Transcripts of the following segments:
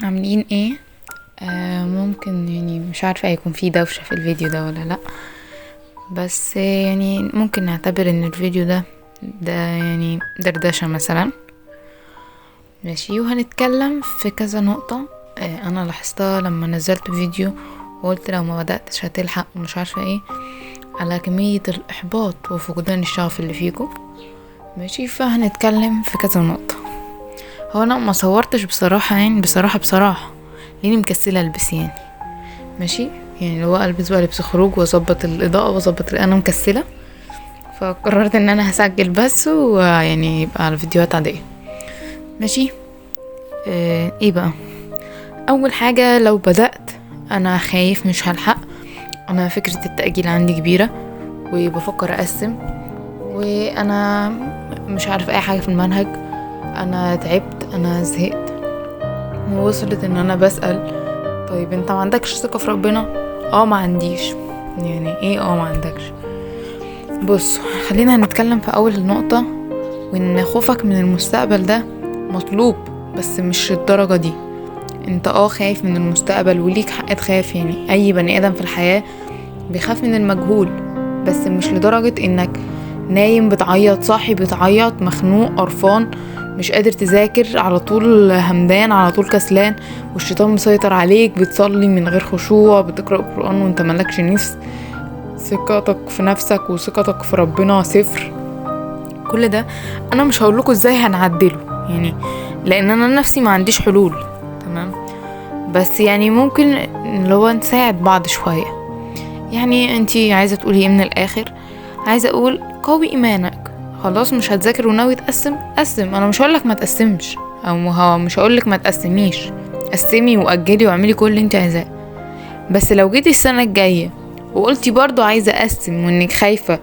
عاملين ايه؟ ممكن يعني مش عارفة هيكون في دوشة في الفيديو ده ولا لا، بس يعني ممكن نعتبر ان الفيديو ده يعني دردشة مثلا، ماشي. وهنتكلم في كذا نقطة انا لاحظتها لما نزلت فيديو وقلت لو ما بدأتش هتلحق ومش عارفة ايه، على كمية الإحباط وفقدان الشغف اللي فيكم، ماشي. فهنتكلم في كذا نقطة. هو انا ما صورتش بصراحة، يعني بصراحة لاني مكسلة البس، يعني ماشي، يعني اللي هو البس بقى لبس خروج واظبط الاضاءة واظبط، انا مكسلة، فقررت ان انا هسجل بس، ويعني يبقى على فيديوهات عادية، ماشي. ايه بقى اول حاجة؟ لو بدأت انا خايف مش هلحق، انا فكرة التأجيل عندي كبيرة وبفكر اقسم، وانا مش عارف اي حاجة في المنهج، انا تعبت، انا زهقت، ووصلت ان انا بسأل طيب انت ما عندكش ثقة في ربنا؟ ما عنديش. يعني ايه ما عندكش؟ بص، خلينا نتكلم في اول نقطة، وان خوفك من المستقبل ده مطلوب، بس مش الدرجة دي. انت خايف من المستقبل وليك حق تخاف، يعني اي بني ادم في الحياة بيخاف من المجهول، بس مش لدرجة انك نايم بتعيط، صاحي بتعيط، مخنوق، قرفان، مش قادر تذاكر، على طول همدان، على طول كسلان، والشيطان مسيطر عليك، بتصلي من غير خشوع، بتقرأ قرآن وانت مالكش نفس، ثقتك في نفسك وثقتك في ربنا صفر. كل ده انا مش هقولكوا ازاي هنعدله، يعني لان انا نفسي ما عنديش حلول، تمام؟ بس يعني ممكن اللي هو نساعد بعض شوية. يعني انتي عايزة تقولي ايه من الاخر؟ عايزة اقول قوي ايمانك، خلاص مش هتذاكر وناوي تقسم، قسم. انا مش هقولك ما تقسمش، او مش هقولك ما تقسميش، قسمي واجلي واعملي كل اللي انت عايزاه. بس لو جيتي السنة الجاية وقلتي برضو عايزة اقسم وانك خايفة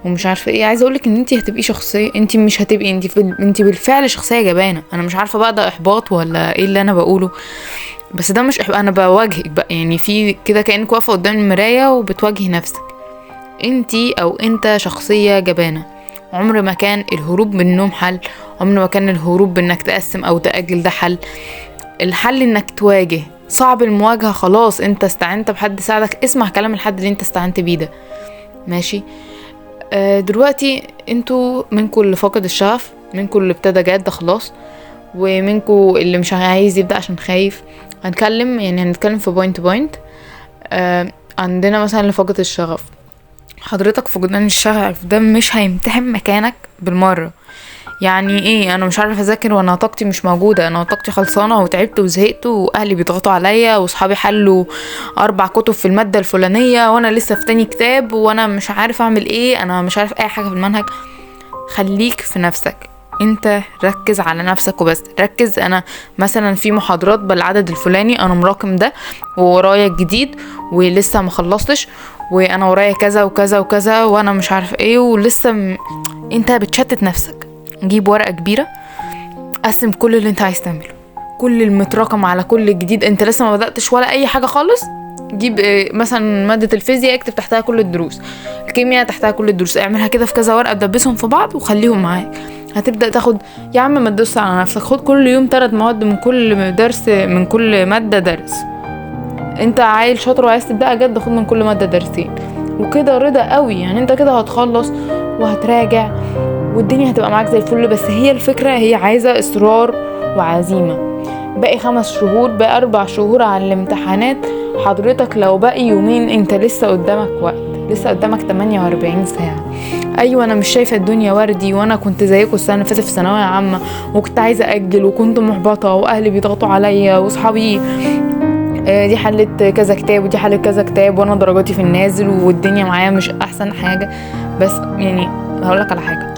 ومش عارفة ايه، عايزة اقولك ان انت هتبقي شخصية، انت مش هتبقي، انت بالفعل شخصية جبانة. انا مش عارفة بقى ده احباط ولا ايه اللي انا بقوله، بس ده مش احباط، انا بواجهك بقى، يعني في كده كأنك واقفة قدام المراية وبتواجهي نفسك. انت او انت شخصية جبانة. عمر ما كان الهروب من النوم حل، عمر ما كان الهروب بانك تقسم او تأجل ده حل. الحل انك تواجه. صعب المواجهة، خلاص انت استعنت بحد ساعدك، اسمع كلام الحد اللي انت استعنت بيه ده، ماشي. دلوقتي انتوا منكم اللي فاقد الشغف، منكم اللي ابتدى جد خلاص، ومنكم اللي مش عايز يبدأ عشان خايف. هنتكلم في point point. عندنا مثلا اللي فاقد الشغف، حضرتك فقدان الشغف ده مش هيمتحن مكانك بالمرة. يعني ايه؟ انا مش عارفه اذاكر، وانا طاقتي مش موجودة، انا طاقتي خلصانه وتعبت وزهقت، واهلي بيضغطوا عليا، واصحابي حلوا 4 كتب في المادة الفلانية وانا لسه في تاني كتاب، وانا مش عارف اعمل ايه، انا مش عارف اي حاجة في المنهج. خليك في نفسك، انت ركز على نفسك وبس. ركز، انا مثلا في محاضرات بالعدد الفلاني، انا مراكم ده وورايا الجديد ولسه ما خلصتش، وانا ورايا كذا وكذا وكذا، وانا مش عارف ايه ولسه انت بتشتت نفسك. جيب ورقة كبيرة، قسم كل اللي انت عايز تعمله، كل المتراكم على كل الجديد، انت لسه ما بدأتش ولا اي حاجة خالص. جيب مثلا مادة الفيزياء، اكتب تحتها كل الدروس، الكيمياء تحتها كل الدروس، اعملها كده في كذا ورقة، دبسهم في بعض وخليهم معاك. هتبدأ تاخد، يا عم ما تدوس على نفسك، خد كل يوم 3 مواد من كل درس، من كل مادة درس. انت عيل شاطر وعايز تبدأ جد، خد من كل مادة درسين، وكده رضا قوي. يعني انت كده هتخلص وهتراجع والدنيا هتبقى معاك زي الفل. بس هي الفكرة هي عايزة اصرار وعزيمة. باقي 5 شهور، باقي 4 شهور على الامتحانات. حضرتك لو باقي يومين انت لسه قدامك وقت، لسه قدامك 48 ساعة. ايوه انا مش شايفة الدنيا وردي، وانا كنت زيكم السنة اللي فاتت في ثانوية عامة، وكنت عايزة اجل، وكنت محبطة، واهلي بيضغطوا عليا، واصحابي دي حلت كذا كتاب ودي حلت كذا كتاب، وانا درجاتي في النازل والدنيا معايا مش احسن حاجة. بس يعني هقولك على حاجة،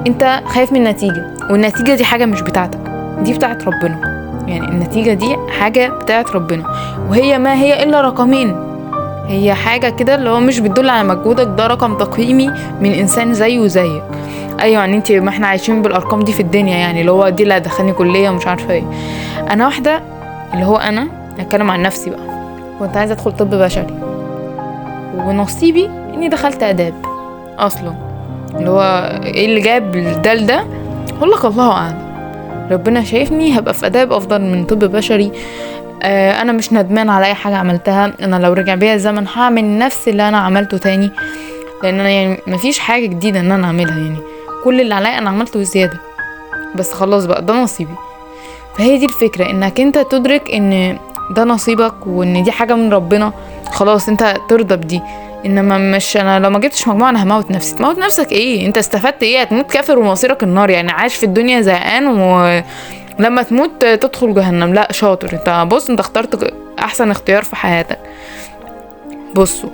انت خايف من النتيجة، والنتيجة دي حاجة مش بتاعتك، دي بتاعت ربنا. يعني النتيجة دي حاجة بتاعت ربنا، وهي ما هي الا رقمين، هي حاجة كده اللي هو مش بتدل على مجهودك، ده رقم تقييمي من انسان زيه وزيك. ايوه يعني انت، ما احنا عايشين بالارقام دي في الدنيا، يعني اللي هو دي اللي هتدخلني كلية ومش عارفة ايه. انا واحدة اللي هو انا هتكلم عن نفسي بقى، كنت عايزة ادخل طب بشري، ونصيبي اني دخلت اداب اصلا. اللي هو ايه اللي جاب ده لده؟ اقول لك الله اعلم. ربنا شايفني هبقى في اداب افضل من طب بشري. انا مش ندمان على اي حاجة عملتها، انا لو رجع بيا الزمن هعمل نفس اللي انا عملته تاني، لان انا يعني مفيش حاجة جديدة ان انا اعملها، يعني كل اللي عليا انا عملته زيادة، بس خلاص بقى ده نصيبي. فهي دي الفكرة، انك انت تدرك ان ده نصيبك وان دي حاجة من ربنا، خلاص انت ترضى بدي. انما مش انا لو ما جبتش مجموعة انا هموت نفسي. تموت نفسك ايه؟ انت استفدت ايه؟ هتموت كافر ومصيرك النار، يعني عايش في الدنيا زهقان ولما تموت تدخل جهنم. لا شاطر انت، بص انت اخترت احسن اختيار في حياتك. بصوا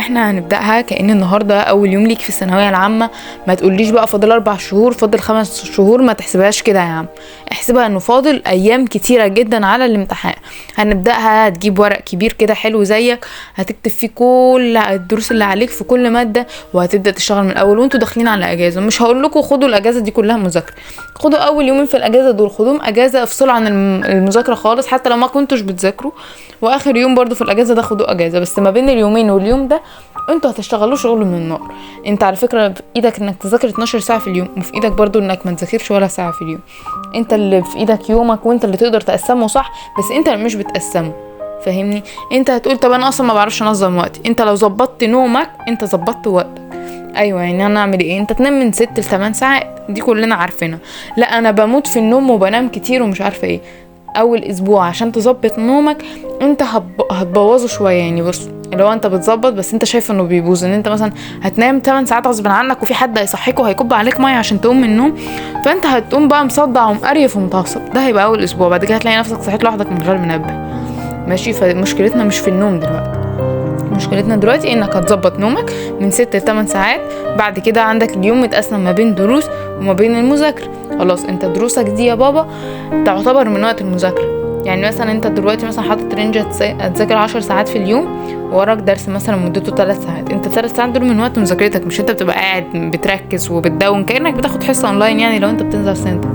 احنا هنبدأها كأن النهاردة اول يوم ليك في الثانوية العامة. ما تقوليش بقى فاضل 4 شهور، فاضل 5 شهور، ما تحسبهاش كده يا عم، احسبها انه فاضل ايام كتيرة جدا على الامتحان. هنبدأها، هتجيب ورق كبير كده حلو زيك، هتكتب فيه كل الدروس اللي عليك في كل مادة، وهتبدأ تشتغل من الاول. وانتوا داخلين على اجازة، مش هقول لكم خدوا الاجازة دي كلها مذاكرة، خدوا اول يومين في الاجازة دول خدوهم اجازة، افصلوا عن المذاكرة خالص حتى لو ما كنتوش بتذاكروا، واخر يوم برضو في الاجازة ده خدوا اجازة. بس ما بين اليومين واليوم ده انتوا هتشتغلوا شغل من النار. انت على فكرة في ايدك انك تذاكر 12 ساعة في اليوم، وفي ايدك برضو انك ما تذاكرش ولا ساعة في اليوم. انت اللي في ايدك يومك، وانت اللي تقدر تقسمه صح، بس انت اللي مش بتقسمه، فاهمني؟ انت هتقول طب انا اصلا ما بعرفش انظم وقتي. انت لو ظبطت نومك انت ظبطت وقتك. ايوه يعني انا اعمل ايه؟ انت تنام من 6 ل 8 ساعات، دي كلنا عارفينها. لا انا بموت في النوم وبنام كتير ومش عارفه ايه. اول اسبوع عشان تظبط نومك انت هتبوظه شوية، يعني بص لو انت بتظبط بس انت شايف انه بيبوظ، ان انت مثلا هتنام 8 ساعات غصب عنك وفي حد هيصحيك وهيكب عليك مية عشان تقوم من النوم، فانت هتقوم بقى مصدع ومقريف ومتعصب. ده هيبقى اول اسبوع. بعد كده هتلاقي نفسك صحيت لوحدك من غير منبه، ماشي؟ فمشكلتنا مش في النوم دلوقتي، مشكلتنا دلوقتي انك هتظبط نومك من 6 ل 8 ساعات. بعد كده عندك اليوم متقسم ما بين دروس وما بين المذاكرة. خلاص انت دروسك دي يا بابا تعتبر من وقت المذاكرة. يعني مثلا انت دلوقتي مثلا حاطط range هتذاكر 10 ساعات في اليوم، وراك درس مثلا مدته 3 ساعات، انت 3 ساعات دول من وقت مذاكرتك، مش انت بتبقى قاعد بتركز وبتدون كانك بتاخد حصة اونلاين، يعني لو انت بتنزل center.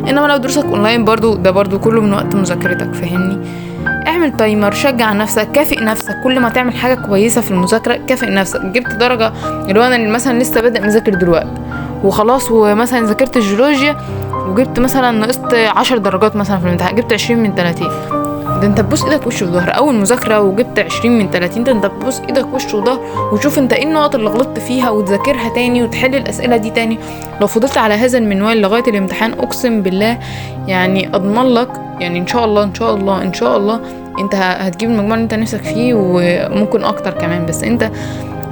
انما لو دروسك اونلاين برضو ده برضو كله من وقت مذاكرتك، فاهمني؟ اعمل timer، شجع نفسك، كافئ نفسك. كل ما تعمل حاجة كويسة في المذاكرة كافئ نفسك. جبت درجه، اللي هو انا مثلا لسه بادئ مذاكر دلوقتي وخلاص، ومثلا ذاكرت الجيولوجيا وجبت مثلا نقصت 10 درجات مثلا في الامتحان، جبت 20 من 30، ده انت تبوس ايدك وش وظهر. اول مذاكرة وجبت 20 من 30، ده انت تبوس ايدك وش وظهر، وتشوف انت ايه النقط اللي غلطت فيها وتذاكرها تاني وتحل الاسئلة دي تاني. لو فضلت على هذا المنوال لغاية الامتحان اقسم بالله يعني اضمن لك، يعني ان شاء الله ان شاء الله ان شاء الله انت هتجيب المجموع اللي انت نفسك فيه وممكن اكتر كمان. بس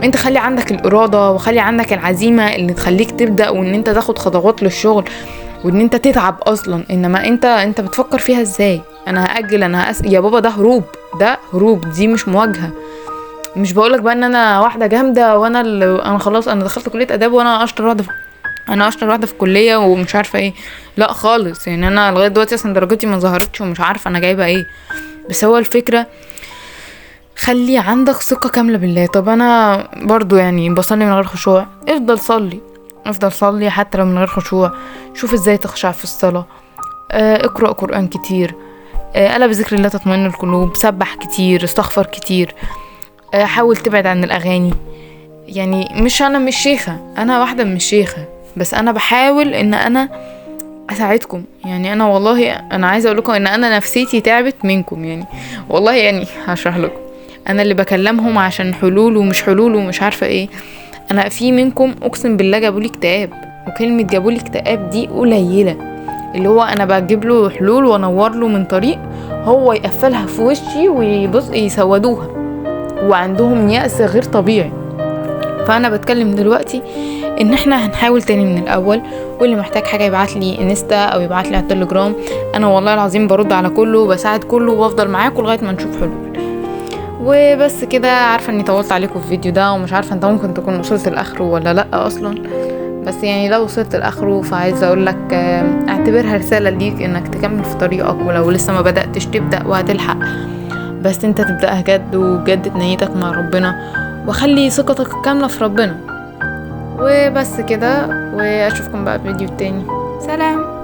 انت خلي عندك الارادة وخلي عندك العزيمة اللي تخليك تبدا، وان انت تاخد خطوات للشغل، وان انت تتعب اصلا. انما انت بتفكر فيها ازاي؟ انا هاجل، انا يا بابا ده هروب، ده هروب، دي مش مواجهة. مش بقولك بقى ان انا واحدة جامدة وانا انا خلاص انا دخلت كليه اداب وانا اشطر واحدة انا اشطر واحدة في الكلية ومش عارفه ايه، لا خالص. يعني انا لغاية دلوقتي اصلا درجتي ما ظهرتش ومش عارفه انا جايبه ايه. بس هو الفكرة خلي عندك ثقة كاملة بالله. طب انا برضو يعني بصلي من غير خشوع، افضل صلي، افضل صلي حتى لو من غير خشوع. شوف ازاي تخشع في الصلاة، اقرأ قرآن كتير، ألا بذكر الله تطمئن القلوب، سبح كتير، استغفر كتير، حاول تبعد عن الأغاني. يعني مش انا مش شيخة، انا واحدة مش شيخة، بس انا بحاول ان انا اساعدكم. يعني انا والله انا عايزة اقول لكم ان انا نفسيتي تعبت منكم، يعني والله يعني هشرح لكم. انا اللي بكلمهم عشان حلول ومش حلول ومش عارفة ايه. انا في منكم اقسم بالله جابولي اكتئاب، وكلمة جابولي اكتئاب دي قليلة. اللي هو انا بجيب له حلول وانور له من طريق هو يقفلها في وشي ويبص يسودوها، وعندهم يأس غير طبيعي. فانا بتكلم دلوقتي ان احنا هنحاول تاني من الاول، واللي محتاج حاجة يبعت لي انستا او يبعت لي على التليجرام. انا والله العظيم برد على كله وبساعد كله وبفضل معاكم لغاية ما نشوف حلول. وبس كده. عارفه اني طولت عليكم في الفيديو ده، ومش عارفه انت ممكن تكون وصلت لاخره ولا لا اصلا، بس يعني لو وصلت لاخره فعايزه اقول لك اعتبرها رسالة ليك انك تكمل في طريقك، ولو لسه ما بداتش تبدا وهتلحق، بس انت تبداها جد وجدد نيتك مع ربنا، وخلي ثقتك كاملة في ربنا. وبس كده، واشوفكم بقى في فيديو تاني. سلام.